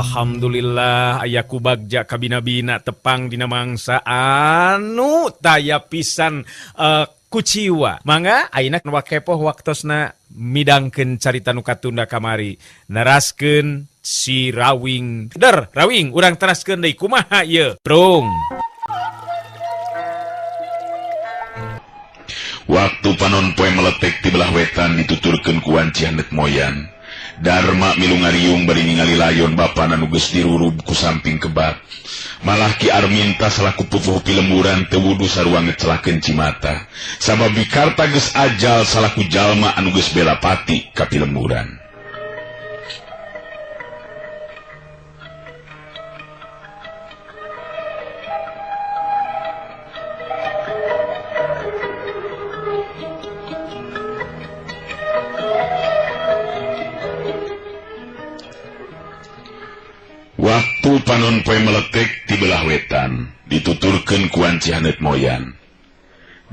Alhamdulillah aya ku bagja kabina-bina tepang dina mangsa anu taya pisan kuciwa. Mangga ayeuna wakepoh waktosna midangkeun carita nu katunda kamari. Neraskeun si Rawing. Der, Rawing urang teraskeun deui kumaha ieu? Prung. Waktu panon poe meletek ti belah wetan dituturkeun ku wanci haneut moyan. Darma milu ngariung bari ningali layon bapana nu geus dirurub ku samping kebak. Malah Ki Arminta salaku pupuh pilemburan teu wudu sarua ngecelakeun cimata. Sabab Wikarta geus ajal salaku jalma anu geus bela pati ka pilemburan. Waktu panon poe meletek ti belah wetan dituturkeun ku wanci haneut moyan.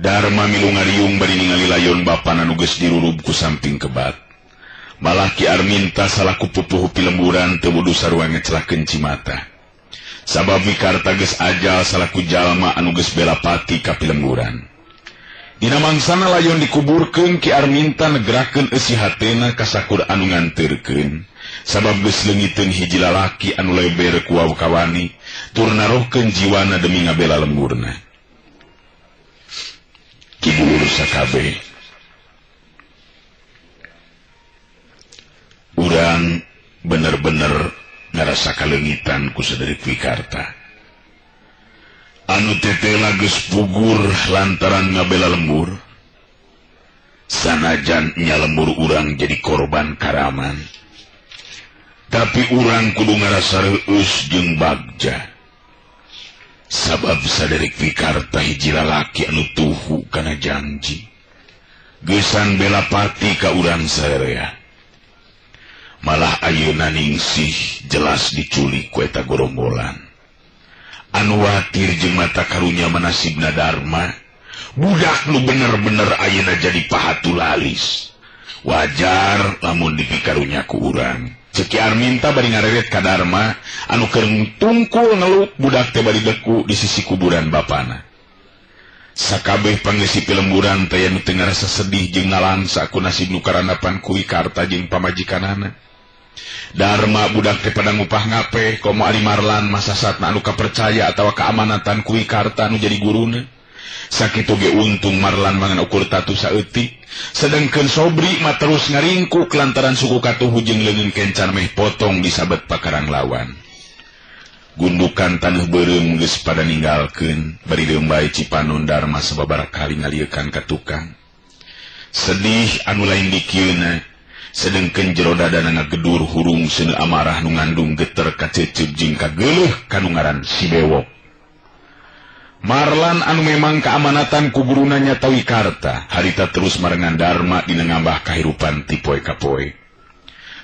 Darma milu ngariung bari ningali layon bapana nu geus dirurub ku samping kebat. Malah Ki Arminta salaku pupuh pilemburan teu wudu sarua ngecelakeun cimata. Sabab Wikarta geus ajal salaku jalma anu geus bela pati ka pilemburan. Dina mangsana layon dikuburkeun Ki Arminta negrakeun eusi hatena ka sakur anu nganteurkeun. Sabab geus leungiteun hiji lalaki anu leber ku kawani tur narohkeun jiwana demi ngabela lemburna. Ki dulur sakabeh, urang bener-bener ngarasa kaleungitan ku Sederik Wikarta. Anu tetela geus pugur lantaran ngabela lembur. Sanajan nya lembur urang jadi korban karaman. Tapi urang kudu ngarasa reueus jeung bagja. Sabab Saderik Wikarta hiji lalaki anu tuhu kana janji. Geusan bela pati ka urang sararea. Malah ayeuna ningsih jelas diculik ku eta gorombolan. Anu watir jeung mata karunya manasibna Darma, budak nu bener-bener ayeuna jadi pahatu lalis. Wajar lamun dipikarunya ku urang. Cek Ki Arminta bari ngareret ka Darma anu keur tungkul ngeluk budak teh bari deku di sisi kuburan bapana. Sakabeh pangeusi pilemburan teh anu teu ngarasa sedih jeung nalangsa ku nasib nu karandapan ku Wikarta jeung pamajikanana. Darma budak teh pada ngupah ngapeh komo ari Marlan masasatna anu kapercaya atawa keamanatan ku Wikarta anu jadi guruna. Sakitu ge untung Marlan mangan ukur tatu saeutik. Sedengkeun Sobri mah terus ngaringkuk lantaran suku katuhu jeung leungeun kencan meh potong disabet pakarang lawan. Gundukan taneuh beureum geus pada ninggalkeun bari deumbai Cipanon Darma sababaraha kali ngaliekan ka tukang. Sedih anu lain dikieuna, sedengkeun jero dadana ngagedur hurung seuneu amarah nu ngandung geter kaceceup jeung kageuleuh kanu ngaran si Bewok. Marlan anu memang keamanatan ku guruna nyata Wikarta harita terus marengan Darma dina ngambah kahirupan ti poe ka poe.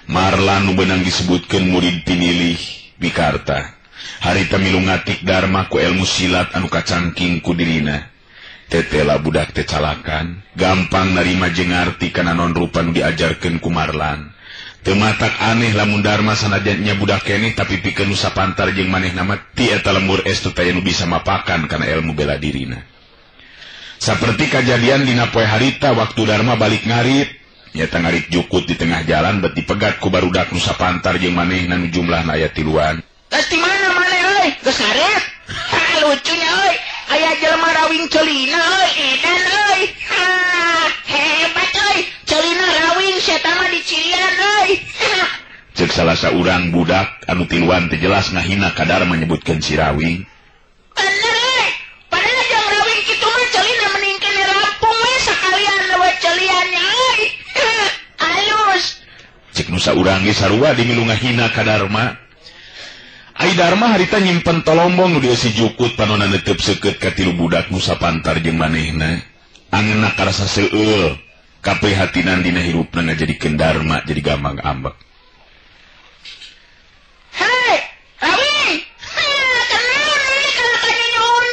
Marlan nu beunang disebutkeun murid pinilih Wikarta harita milu ngatik Darma ku ilmu silat anu kacangking ku dirina. Tetela budak teh calakan, gampang narima jeung ngarti kana non rupa nu diajarkeun ku Marlan. Teu matak aneh lamun Darma sanajan nya budak keneh tapi pikeun nu sapantar jeung manehna mah ti eta lembur estu teh nu bisa mapakan kana ilmu bela dirina. Saperti kajadian dina poe harita waktu Darma balik ngarit, nyata ngarit jukut di tengah jalan bet dipegat ku barudak nu sapantar jeung manehna nu jumlahna aya tiluan. Geus di mana maneh euy? Geus ngarit? Ha lucunya euy. Aya jelema rawing celina euy, edan euy. Ha hebat euy. Celina rawing setan mah dicirian euy. Cek salah saurang budak anu tiluan teh jelas ngahina ka Darma nyebutkeun si rawing. Bener euy. Padahal jeung rawing kitu mah celina mending kene rampung we sakalian we celiannya euy. Alus. Cek nu saurang ge sarua dimilu ngahina ka Darma. Ai Darma harita nyimpen tolombong nu dieusi jukut panona netep seukeut ka tilu budak nu sapantar jeung manehna. Angeunna karasa seueul. Kaprihatinan dina hirupna ngajadikeun Darma jadi gampang ambek. Hei, Rawing. Kenaon ini kana kanyunyun?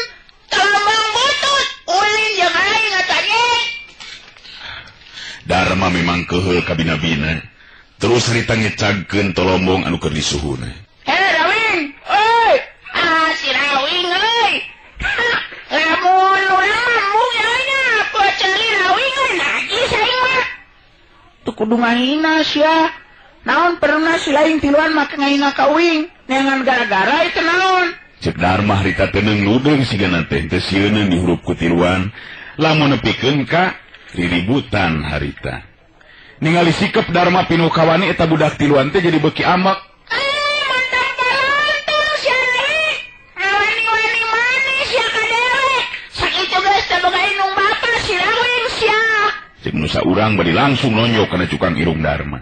Tolombong butut, ulin jeung aing atuh. Darma memang keheul kabina-bina. Terus harita ngecagkeun tolombong anu keur disuhuna. Hei, Teu kudu ngahina sia. Naon perna si lain tiluan make ngahina ka uing. Neangan gara-gara itu naon. Cek Dharma harita teneng ludeung sigana teh teu sieuneun dihurup ku tiluan. Lamun nepikeun ka riributan harita. Ningali sikep Dharma pinuh kawani eta budak tiluan teh jadi beuki amek. Nusa urang bari langsung nonjok kana cukang irung Dharma.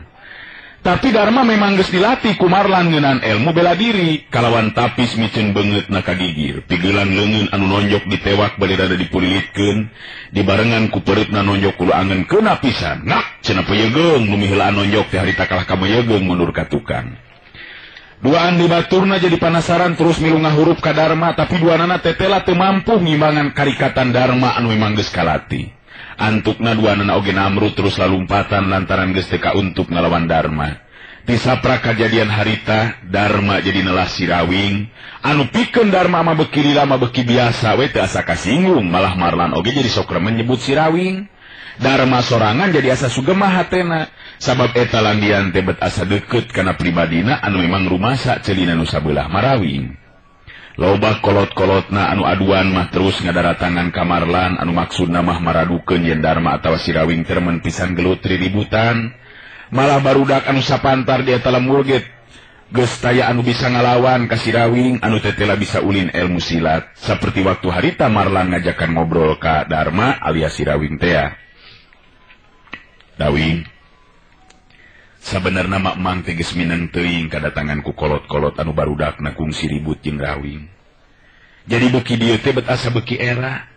Tapi Dharma memang geus dilatih ku Marlan ngeunaan ilmu bela diri, kalawan tapis miceun beungeutna ka gigir, pigelan leungeun anu nonjok ditewak bari rada dipulilitkeun, dibarengan ku pereutna nonjok kudu angen keuna pisan. Nak cenah peuyegeung nu miheulaan nonjok teh harita kalah ka meyegeung mundur ka tukang. Duaan di baturna jadi panasaran terus milu ngahurup ka Dharma, tapi duanana tetela teu mampu ngimbangan karikatan Dharma anu memang geus kalatih. Antukna duanana oge namrud terus lalumpatan lantaran geus teu kauntuk ngalawan Dharma. Tisapra kajadian harita, Dharma jadi nelah sirawing. Anu pikeun Dharma mah beuki lila mah beuki biasa we teu asa kasinggung, malah Marlan oge jadi sok remen nyebut sirawing. Dharma sorangan jadi asa sugemah hatena, sabab eta landian teh bet asa deukeut kana pribadina anu memang rumasa ceulina nu sabelah marawing. Loba kolot-kolotna anu aduan mah terus ngadaratangan ka Marlan anu maksudna mah maradukeun yen Dharma atawa Sirawing termen pisan gelut riributan. Malah barudak anu sapantar di eta lembur ge geus taya anu bisa ngalawan ka Sirawing anu tetela bisa ulin ilmu silat. Saperti waktu harita Marlan ngajakan ngobrol ka Dharma alias Sirawing tea. Dawing, sabenerna mak mang teh geus mineng teuing kadatangan ku kolot-kolot anu barudakna kungsi ribut jeung Rawing. Jadi beuki dieu teh bet asa beuki era.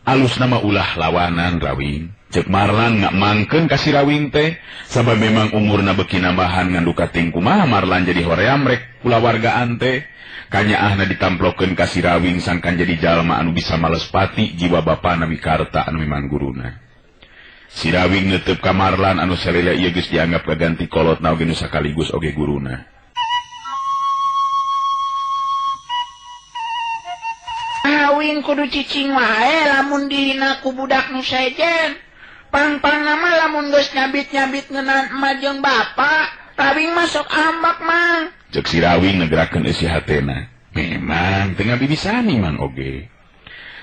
Alus nama ulah lawanan Rawing. Cek Marlan ngakmangkeun ka si Rawing teh, sabab memang umurna beuki nambahan ngan duka ting kumaha Marlan jadi hoream rek kulawargaan teh. Kanyaahna ditamplokeun ka si Rawing sangkan jadi jalma anu bisa males pati jiwa bapana Wikarta anu memang guruna. Sirawing netep ka Marlan anu salila ieu geus dianggap kaganti kolotna oge nu sakaligus oge guruna. Rawing kudu cicing wae lamun dihina ku budak nu sejen. Pang-pangna mah lamun geus nyabit-nyabit ngeunaan emak jeung bapa, Rawing mah sok ambak mang. Ceuk si Rawing ngegerakeun eusi hatena. Memang teu ngabibisani mang oge.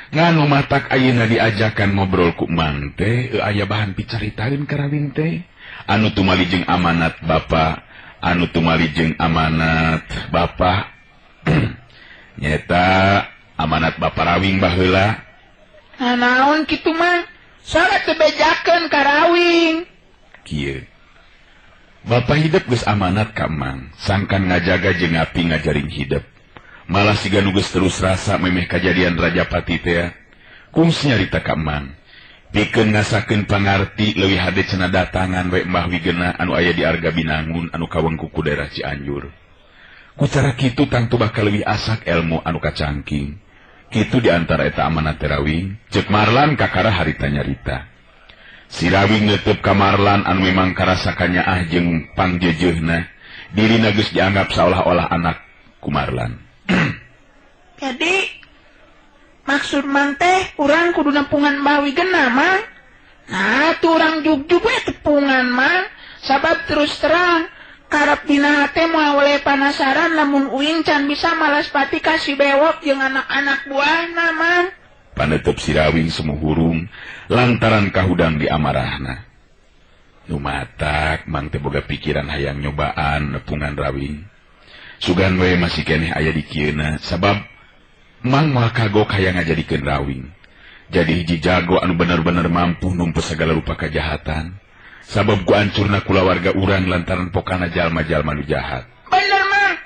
Nganu matak ayeuna diajakan ngobrol ku mang teh aya bahan picaritaeun ka Rawing teh. Anu tumali jeung amanat bapa, anu tumali jeung amanat bapa. Nyeta amanat bapa Rawing baheula. Nah, naon kitu mang? Sora teu bejakeun ka Rawing. Kieu. Bapa hidup geus amanat ka mang, sangkan ngajaga jeung ngapi ngajaring hidup. Malah siga nu geus terus rasa memeh kajadian Rajapati teh. Kungsi nyarita ka Mang. Pikeun ngasakeun pangarti leuwih hade cenah datangan we Mbah Wigena anu aya di Arga Binangun anu kawengku ku daerah Cianjur. Ku cara kitu tangtu bakal leuwih asak elmu anu kacangking. Kitu di antara eta amanat teh Rawing, ceuk Marlan kakara harita nyarita. Si Rawing neuteup ka Marlan anu memang karasa kanyaah jeung pangjeujeuhna. Dirina geus dianggap saolah-olah anak ku Marlan. Jadi maksud mang teh urang kudu nepungan Mbah Wigena mang. Nah tuh urang jugjug we tepungan mang. Sabab terus terang karep dina hate moal oleh panasaran lamun uing can bisa malas pati kasih bewok jeung anak-anak buahna mang. Panetep si Rawing sumuhurung lantaran kahudang di amarahna. Nu matak mang teh boga pikiran hayang nyobaan nepungan Rawing. Sugan we masih keneh aya di kieuna sabab mang moal kagok hayang ngajadikeun Rawing. Jadi hiji jago anu bener-bener mampu numpes segala rupa kejahatan. Sabab ku ancurna kulawarga urang lantaran pokana jalma-jalma nu jahat. Bener mang.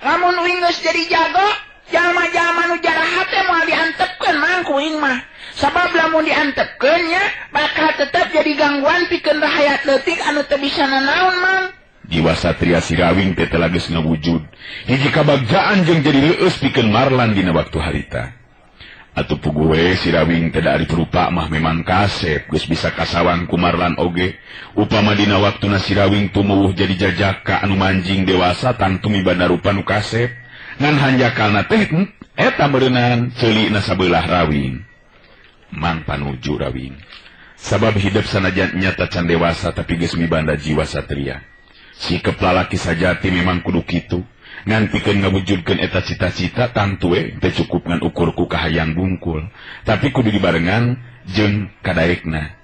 Lamun uing geus jadi jago, jalma-jalma nu jarahat teh moal diantepkeun mang ku uing mah. Sabab lamun diantepkeun nya bakal tetep jadi gangguan pikeun rahayat leutik anu teu bisa nanaon mang. Jiwa satria Sirawing teh telah geus ngawujud. Hiji kabagjaan jeung jadi leueus pikeun Marlan dina waktu harita. Atuh puguh we Sirawing teh da ari rupa mah memang kasep geus bisa kasawang ku Marlan oge. Upama dina waktuna Sirawing tumuwuh jadi jajaka anu manjing dewasa tangtu mibanda rupa nu kasep. Ngan hanjakalna teh eta meureunan ceulina sabelah Rawing. Mang panuju Rawing. Sabab hidup sanajan nyata can dewasa tapi geus mibanda jiwa satria. Sikep lalaki sajati memang kudu kitu. Nganpikeun ngawujudkeun eta cita-cita tangtu we teu cukup ngan ukur ku kahayang bungkul, tapi kudu dibarengan jeung kadaekna.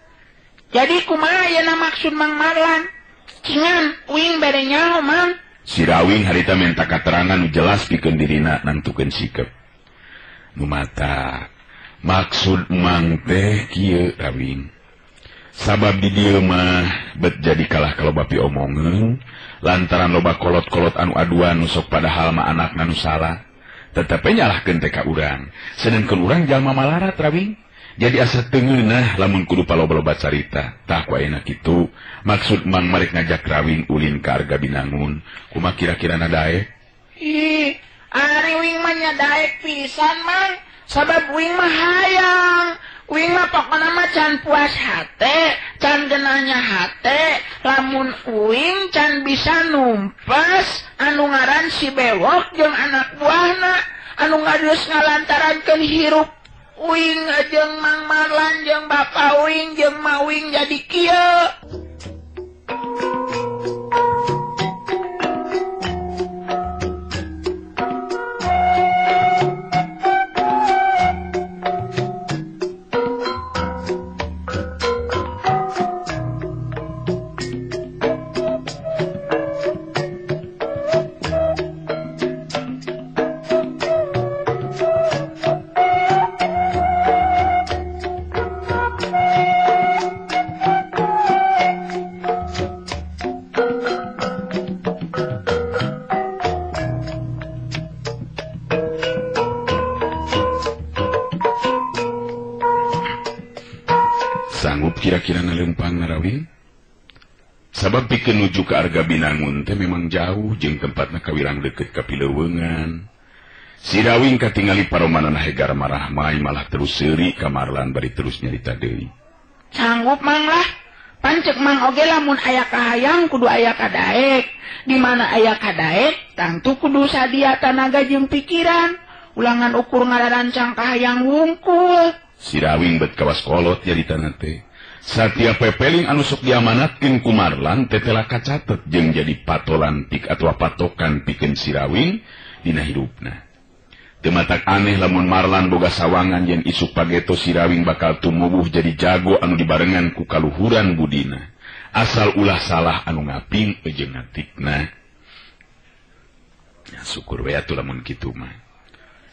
Jadi kumaha ayeuna maksud Mang Marlan? Cingan uing bere nyaho Mang. Si Rawing harita menta katerangan nu jelas pikeun dirina nangtukeun sikep. Nu mata maksud Mang teh kieu Rawing. Sabab di dieu mah bet jadi kalah kalau bapi omongeun lantaran loba kolot-kolot anu aduan nu sok padahal mah anakna nu salah. Tetep nyalahkeun teh ka urang. Sedengkeun urang jalma malarat Rawing. Jadi asa teu ngeunah lamun kudu paloba-loba carita. Tah ku ayeuna kitu maksud Mang marek ngajak Rawing ulin ka Arga Binangun. Kumaha kira-kirana daek? Ih, ari wing mah nya daek pisan Mang. Sabab wing mah hayang. Wing mah pokona mah can puas hate, can genahnya hate, lamun uing can bisa numpes anu ngaran si Bewok jeung anak buahna anu ngadeus ngalantarankeun hirup uing jeung Mang Marlan jeung bapa uing jeung ma uing jadi kieu. Sanggup kira-kira nalempang Rawing? Sabab pikeun nuju ka Arga Binangun teh memang jauh jeung tempatna kawirang deukeut ka Pileuweungan. Si Rawing katingali paromanana hegar marahmai malah terus seuri ka Marlan bari terus nyarita deui. Sanggup Mang lah. Pancek Mang oge lamun aya kahayang kudu aya kadaek. Di mana aya kadaek tangtu kudu sadia tanaga jeung pikiran. Ulangan ukur ngararancang kahayang wungkul. Si Rawing bet kawas kolot nyaritana teh. Satiap pepeling anu sok diamanatkeun ku Marlan teh tela kacatet jeung jadi patolan pik atawa patokan pikeun si Rawing dina hirupna. Teu matak aneh lamun Marlan boga sawangan yen isuk pageto si Rawing bakal tumubuh jadi jago anu dibarengan ku kaluhuran budina. Asal ulah salah anu ngaping jeung ngatikna. Ya, syukur we atuh lamun kitu mah.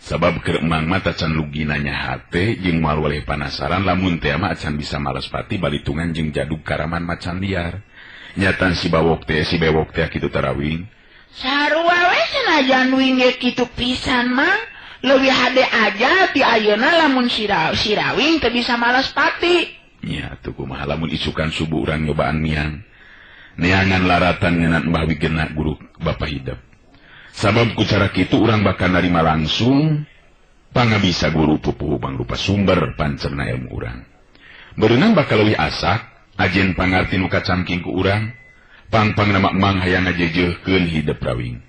Sabab keur emang mah tacan luginanya hate jeung moal waleh panasaran lamun teh mah acan bisa malas pati balitungan jeung jadug karaman macan liar. Nyatan si bawok teh si bewok teh kitu tarawing. Sarua we sanajan wing ge kitu pisan Mang. Leuwih hade aja ti ayeuna lamun si Rawing teu bisa malas pati. Nya atuh kumaha lamun isukan subuh urang nyobaan miang. Neangan laratan ngeunaan Mbah Wigena guru bapa hidep. Sabab ku cara kitu urang bakal narima langsung pangabisa guru pupuhu mangrupa sumber pancerna ilmu urang. Berenang bakal leuwih asak ajen pangarti nu kacangking ku urang, pangpang nama emang hayang ngajejeuhkeun hidep Rawing.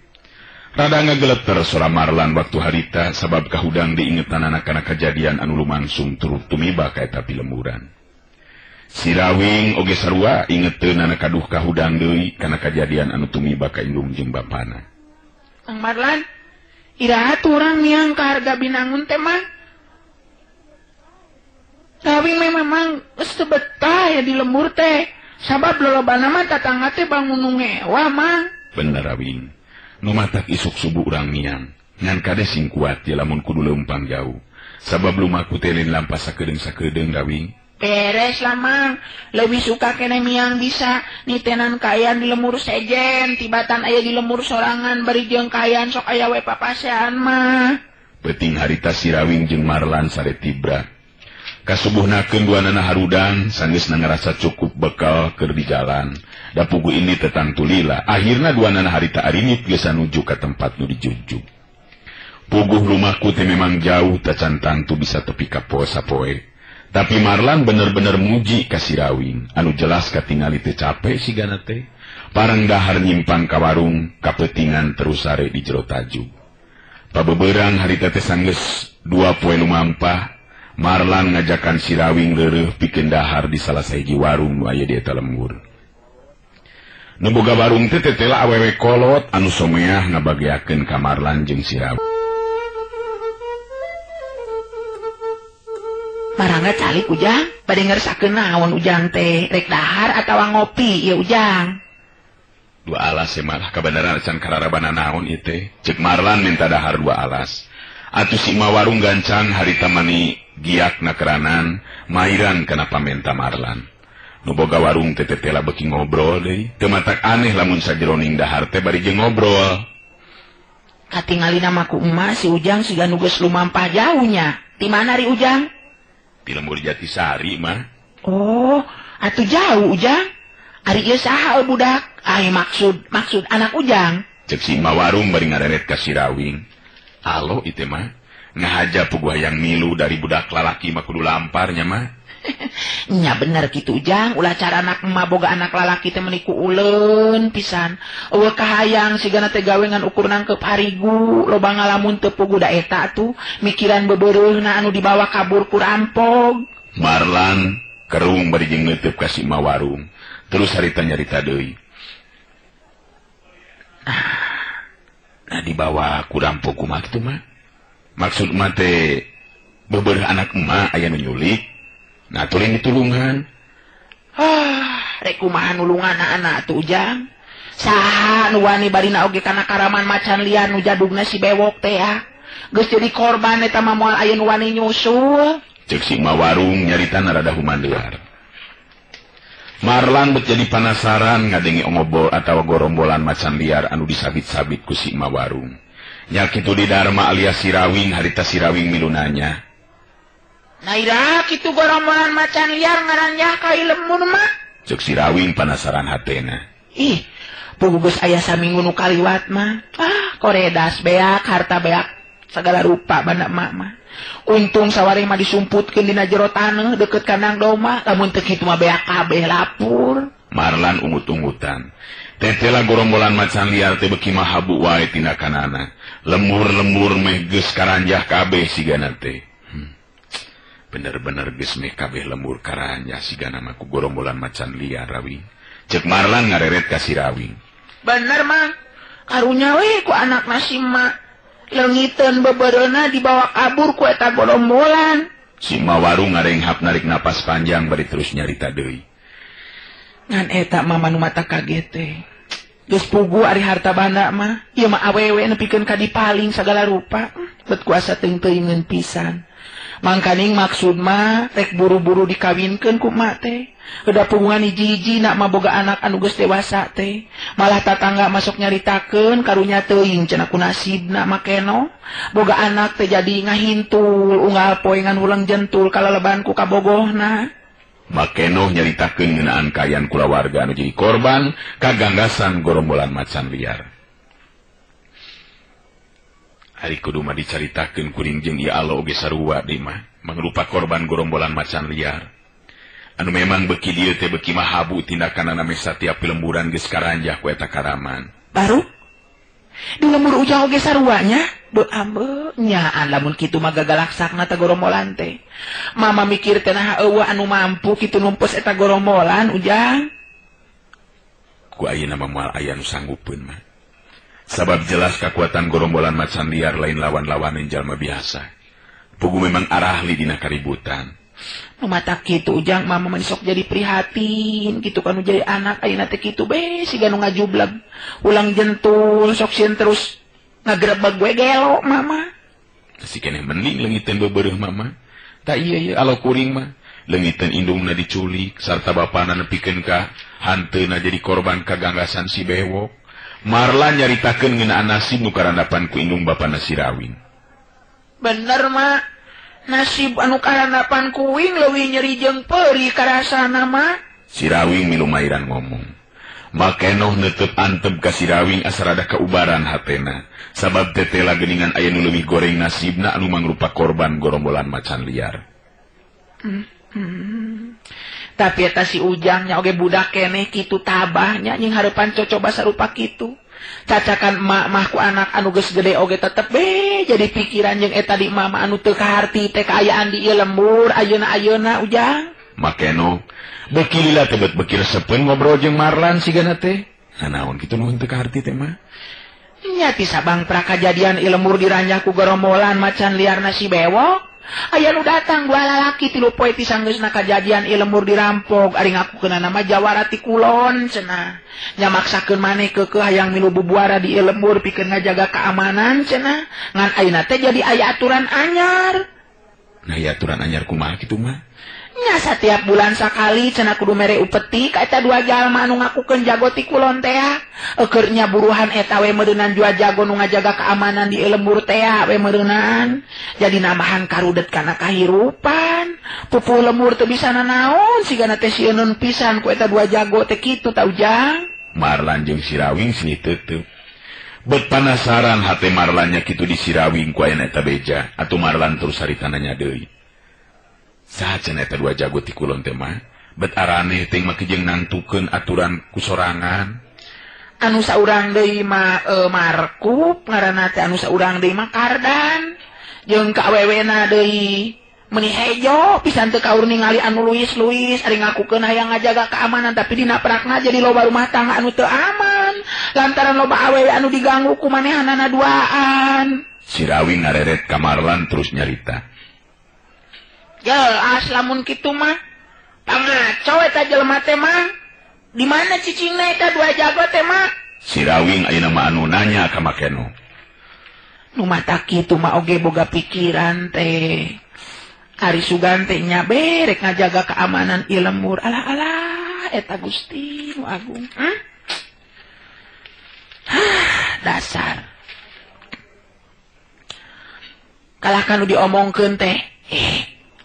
Rada ngageleter sora Marlan waktu harita sabab kahudang diingetanana kana kajadian anu lumangsung turut tumiba ka eta pilemburan. Si Rawing oge sarua ingeteunana kaduh kahudang deui kana kajadian anu tumiba ka indung jeung bapana. Mang Marlan, iraha urang miang ka Arga Binangun teh mah. Rawing memang geus teu betah ya di lembur teh. Sabab lolobana mah tatangga teh bangun nu ngewa Mang. Bener Rawing. Nu matak isuk subuh urang miang. Ngan kade sing kuat ya lamun kudu leumpang jauh. Sabab lumaku teh lain lampah sakedeung-sakedeung Rawing. Beres lah Mang, lebih suka kene miang bisa nitenan kayan di lemur sejen, tibatan aya di lemur sorangan bari jeung kayan sok aya we papasean mah. Peuting harita si Rawing jeung Marlan sare tibra. Kasubuhnakeun duanana harudang sanggeusna ngarasa cukup bekal keur di jalan. Da pugu ini tetang tulila, akhirna duanana harita arinit geus nuju ka tempat nu dijugjug. Puguh rumahku teh memang jauh tacan tangtu bisa tepi ka poe sapoe. Tapi Marlan bener-bener muji ka si Rawing, anu jelas katingali teu capek sigana teh. Parang dahar nyimpang ka warung, kapeutingan terus sare di jero tajug. Pabeberang harita teh sanggeus 2 poe lumampah, Marlan ngajakan Sirawing reureuh pikeun dahar di salah sahiji warung nu aya di eta lembur. Nu boga warung teh tetela awewe kolot anu someah ngabageakeun ka Marlan jeung Sirawing. Marangga calik Ujang, bade ngersakeun naon Ujang teh, rek dahar atawa ngopi ieu Ujang. Dua alas ya malah kabeneran can kararabana naon ieu teh. Cek Marlan minta dahar dua alas. Atuh si ma warung gancang harita mani giak nakeranan mairan kana pamenta Marlan. Nu boga warung teh tetela beuki ngobrol deui. Teu matak aneh lamun sajeroning dahar teh bari jeung ngobrol. Katingalina mah ku emak si Ujang siga nu geus lumampah jauhnya. Di mana ri Ujang? Di lembur Jatisari mah. Oh, atuh jauh Ujang. Ari ieu saha budak? Ai maksud anak Ujang. Cek si ma warung bari ngareret ka Sirawing. Alo itu mah ngahaja puguh hayang milu dari budak lalaki mah kudu lamparnya mah. Nya bener kitu Ujang, ulah cara anak emak boga anak lalaki teh meuni ku uleun pisan. Eueuh kahayang sigana teh gawe ngan ukur nangkep harigu, loba ngalamun teu puguh da eta atuh mikiran bebereuhna anu dibawa kabur ku rampog. Marlan kerung bari jeung neuteub ka si ma warung. Terus harita nyarita deui. Nah dibawa ku rampog kumaha kitu mah? Maksud mah teh bebereuh anak emak aya nu nyulik. Nah tulin ditulungan. Ah, rek kumaha nulungan anak atuh Ujang. Saha nu wani barina oge kana karaman macan liar nu jadugna si bewok teh ya. Geus jadi korban eta mah moal aya nu wani nyusul. Cek si ma warung nyarita rada humandear. Marlan bet jadi panasaran ngadenge ngobol atawa gorombolan macan liar anu disabit-sabit ku si ma warung. Nya kitu di Dharma alias Sirawing harita Sirawing milu nanya. Naira kitu gorombolan macan liar ngaranjah ka lembur mah. Cek Sirawing panasaran hatena. Ih, puguh geus aya saminggu nu kaliwat mah. Ah, koredas beak, harta beak, segala rupa banda emak mah. Untung sawareh mah disumputkeun dina jero taneuh deukeut kandang domba, lamun teu kitu mah beak kabeh lapur. Marlan ungut-ungutan. Tetela gorombolan macan liar teh beuki mahabu wae tindakanana. Lembur-lembur meh geus karanjah kabeh sigana teh. Bener-bener geus meh kabeh lembur karanjah sigana mah ku gorombolan macan liar Rawing. Cek Marlan ngareret ka Sirawing. Bener mang, karunya we ku anak nasi mak. Leungiteun bebereuna dibawa kabur ku eta gorombolan. Si ma warung ngarenghap narik napas panjang bari terus nyarita deui. Ngan eta mama nu mata kaget teh. Geus puguh ari harta banda mah, ieu mah awewe nepikeun ka dipaling sagala rupa. Bet kuasa teuing-teuingeun pisan. Mangkaning maksud mah rek buru-buru dikawinkeun ku mak teh. Udah puguhan hiji-hiji nak mah boga anak anu geus dewasa teh. Malah tatangga masuk nyaritakeun karunya teuing cenah ku nasibna makeno. Boga anak teh jadi ngahintul unggal poe ngan hulang jentul kalaleban ku kabogohna. Makenoh nyaritakeun ngeunaan kaayaan kulawarga anu jadi korban kaganggasan gorombolan macan liar. Ari kudu mah dicaritakeun kuring jeung ieu alo oge sarua deui mah mangrupa korban gorombolan macan liar. Anu memang beuki dieu teh beuki mahabu tindakanana meh satiap lemburan geus karanjah ku eta karaman. Baru di lembur Ujang oge sarua nya, beu ambe nyaan lamun kitu mah gagalaksakna ta gorombolan teh. Mama mikir teh naha eueuh anu mampu kitu numpes eta gorombolan Ujang. Ku ayeuna mah moal aya nu sanggupeun mah. Sabab jelas kakuatan gorombolan macan liar lain lawan-lawaneun jalma biasa. Pugu memang arahli dina kaributan. Nu mata kitu Ujang mama mah sok jadi prihatin kitu kan jadi anak ayeuna teh kitu be siga nu ngajubleg ulang jentul sok sieun terus ngagrebeg we gelo mama. Si keneh mending leungiteun bebereuh mama. Ta ieu ye alo kuring mah leungiteun indungna diculik sarta bapana nepikeun ka hanteuna jadi korban kaganggasan si bewok. Marlan nyaritakeun ngeunaan nasib nu karandapan ku indung bapana Sirawing. Bener mak, nasib anu karandapan kuing leuwih nyeri jeung peurih karasana mak. Sirawing milu mairan ngomong. Makenoh netep antep ka Sirawing asa rada kaubaran hatena. Sabab tetela geuningan aya nu leuwih goreng nasibna anu mangrupa korban gorombolan macan liar. Tapi eta si Ujangnya oge budak keneh kitu tabahnya nying hareupan cocoba sarupa kitu. Cacakan emak mah ku anak anu geus gede oge tetep be jadi pikiran jeung eta di emak mah anu teu kaharti teh kaayaan di ieu lembur ayeuna-ayeuna Ujang. Makeno beuki lila teh bet beuki resepeun ngobrol jeung Marlan sigana teh. Nanaon kitu nu teu kaharti teh mah? Nya ti sabang prakajadian ieu lembur diranjah ku gerombolan macan liarna si Bewok. Aya nu datang dua lalaki tilu poe ti sanggeusna kajadian ieu lembur dirampok ari ngakukeunna nama jawara ti kulon cenah. Nya maksakeun maneh keukeuh hayang milu bubuara di ieu lembur pikeun ngajaga keamanan cenah. Ngan ayeuna teh jadi aya aturan anyar. Nah, ya aturan anyar kumaha kitu mah? Nya setiap bulan sakali cenah kudu mere upeti ka eta dua jalma anu ngakukeun jago ti kulon teh. Eukeur nya buruhan eta we meureunan dua jago nu ngajaga keamanan di lembur teh we meureunan. Jadi namahan karudet kana kahirupan. Pupuh lembur teu bisa nanaon sigana teh sieun pisan ku eta dua jago teh kitu ta Ujang. Marlan jeung Sirawing sini tetep. Bet panasaran hate Marlannya kitu disirawing ku aya eta beja atuh Marlan terus haritana nya deui. Saha cenah eta dua jago ti kulon teh mah bet araneh teh make jeung nangtukeun aturan ku sorangan. Anu saurang deui mah Markup ngaranna teh anu saurang deui mah Kardan jeung ka awewena deui meuni hejo pisan teu kaur ningali anu luis-luis ari ngakukeun hayang ngajaga keamanan tapi dina prakna jadi loba rumah tangga anu teu aman lantaran loba awewe anu diganggu ku manehanana duaan. Sirawing ngareret ka Marlan terus nyarita. Jelas lamun kitu mah pangaco eta jelema teh mah. Di mana cicingna eta dua jago teh mah? Sirawing ayeuna mah anu nanya ka Makeno. Nu mata kitu mah oge boga pikiran teh. Ari sugan teh nya berek ngajaga keamanan ieu lembur. Alah-alah eta Gusti nu agung. Hah, dasar. Kalah kanu diomongkeun teh.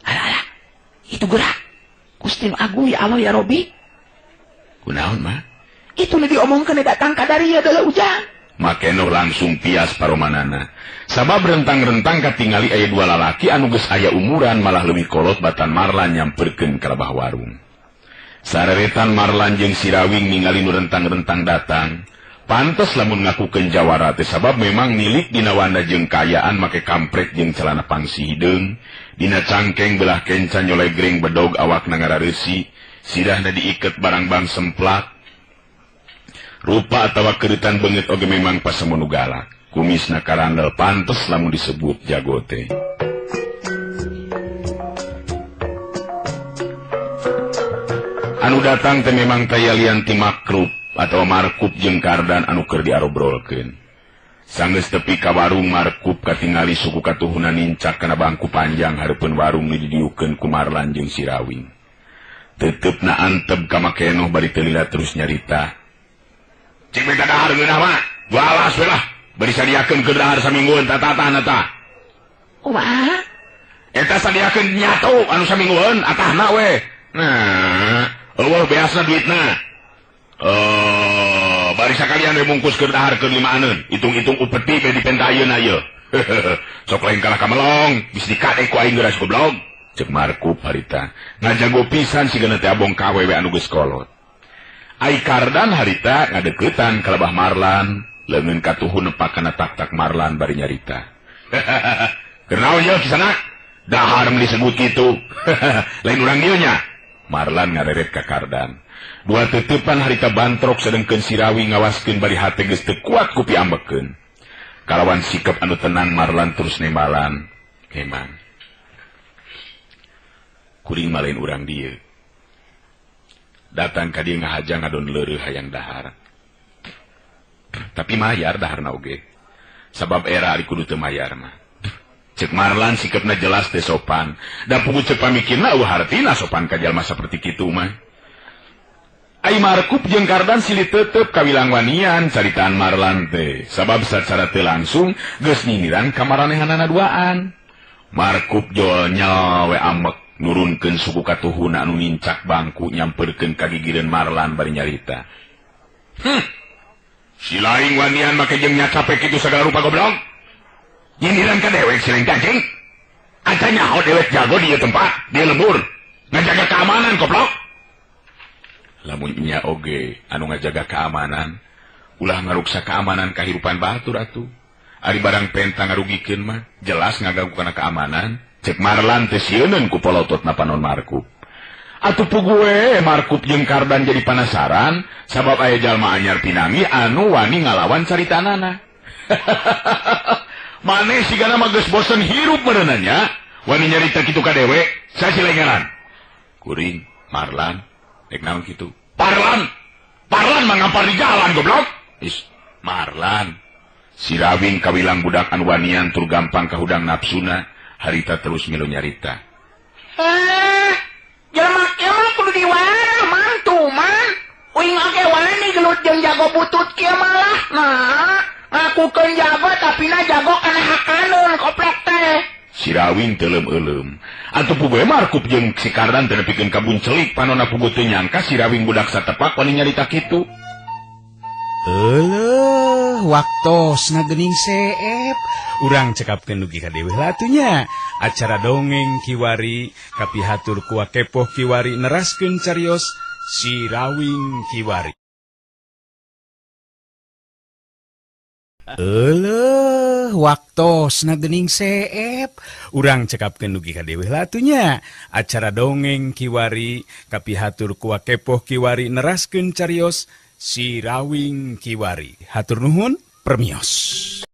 Alah-alah, itu gerak. Gusti nu agung ya Allah ya Robi. Kunaon mah? Itu nu diomongkeun datang ka dari adalah Ujang. Makeno langsung pias paromanana. Sabab rentang-rentang katingali aya dua lalaki anu geus aya umuran malah leuwih kolot batan Marlan nyamperkeun ka lebah warung. Sareretan Marlan jeung Sirawing ningali nu rentang-rentang datang. Pantes lamun ngakukeun jawara teh sabab memang nilik dina wanda jeung kaayaan make kampret jeung celana pangsi hideung. Dina cangkeng belah kenca nyolegreng bedog awakna ngarareusi, sirahna diiket barang-bang semplak. Rupa atawa keuritan beungeut oge memang pasemonu galak. Kumisna karandel pantes lamun disebut jago teh. Anu datang teh memang taya lian ti Makrup atawa Markup jeung Kardan anu keur diarobrolkeun. Sanggeus tepi ka warung Markup katingali suku katuhuna nincak kana bangku panjang hareupeun warung nu didiukeun ku Marlan jeung Sirawing. Teuteup-na antep ka Makenoh bari teu lila terus nyarita. Cik minta dahar ngeunah mah, balas we lah. Bari sadiakeun keur dahar saminggueun tatatan eta. Kumaha? Eta sadiakeun nyatu anu saminggueun atahna we. Nah, eueuh beasna duitna. Bari sakalian we bungkus keur dahar keur limaaneun. Hitung-hitung upeti be dipenta ayeuna ieu. Sok lain kalah ka melong, geus dikade ku aing geus goblok. Cek Markup harita. Ngajago pisan sigana teh abong ka awewe anu geus kolot. Ai Kardan harita ngadeukeutan ka lebah Marlan, leungeun katuhu nepak kana tak-tak Marlan bari nyarita. Keur naon yeuh kisana? Dahar mun disebut kitu. Lain urang dieu nya. Marlan ngareret ka Kardan. Dua teuteupan harita bantrok sedengkeun Sirawi ngawaskeun bari hate geus teu kuat ku piambekeun. Kalawan sikap anu tenang Marlan terus nembalan. Emang kuring mah lain urang dieu. Datang ka dieu ngahaja ngadon leureuh hayang dahar. Tapi mayar daharna oge. Sabab era ari kudu teu mayar mah. Cek Marlan sikapna jelas teh sopan. Da pugu cek pamikirna eueuh hartina sopan ka jalma saperti kitu mah. Ai Markup jeung Kardan silih tetep kawilang wanian caritaan Marlan teh. Sabab sacara teu langsung geus nyindiran ka maranehanana duaan. Markup jol nyawe amek nurunkeun suku katuhuna anu nincak bangku nyamperkeun ka gigireun Marlan bari nyarita. Si laing wanian make jeung nyacape kitu sagala rupa goblok. Nyindiran ka dewek si laing cacing. Aca nyaho dewek jago di ieu tempat, di lembur. Ngajaga keamanan goblok. Lamun nya oge anu ngajaga keamanan, ulah ngaruksa keamanan kahirupan batur atuh. Ari barang penta ngarugikeun mah jelas ngaganggu kana keamanan. Cek Marlan teh sieuneun ku polototna panon Markup. Atuh puguwe Markup jeung Kardan jadi panasaran sabab aya jalma anyar pinangi anu wani ngalawan caritanana. Maneh sigana mah geus bosen hirup meureunna nya, wani nyarita kitu ka dewe, sasilengeran. Kuring Marlan rek naon kitu? Parlan. Parlan mah ngampar di jalan goblok. Is Marlan. Si Rawing kawilang budak anu wanian tur gampang kahudang nafsuna, harita terus milu nyarita. Jelema kieu mah kudu diwarah mantu man. Uing oge wani gelut jeung jago butut kieu malah. Nah, ngakukeun jago tapi na jago kana hakaneun koplok teh. Si Rawing teuleum-euleum. Atuh puguh Markup jeung si Kardan teh nepikeun ka buncelik panonna puguh teu nyangka si Rawing budak satepak wani nyarita kitu. Euleuh, waktosna geuning seep. Urang cekapkeun dugi ka dewe atunya. Acara dongeng kiwari kapihatur ku Wakepoh kiwari neraskeun carios Si Rawing kiwari. Euleuh, waktosna geuning seep. Urang cekapkeun dugi ka dewe atunya. Acara dongeng kiwari kapihatur ku Wakepoh kiwari neraskeun carios Si Rawing kiwari. Hatur nuhun, permios.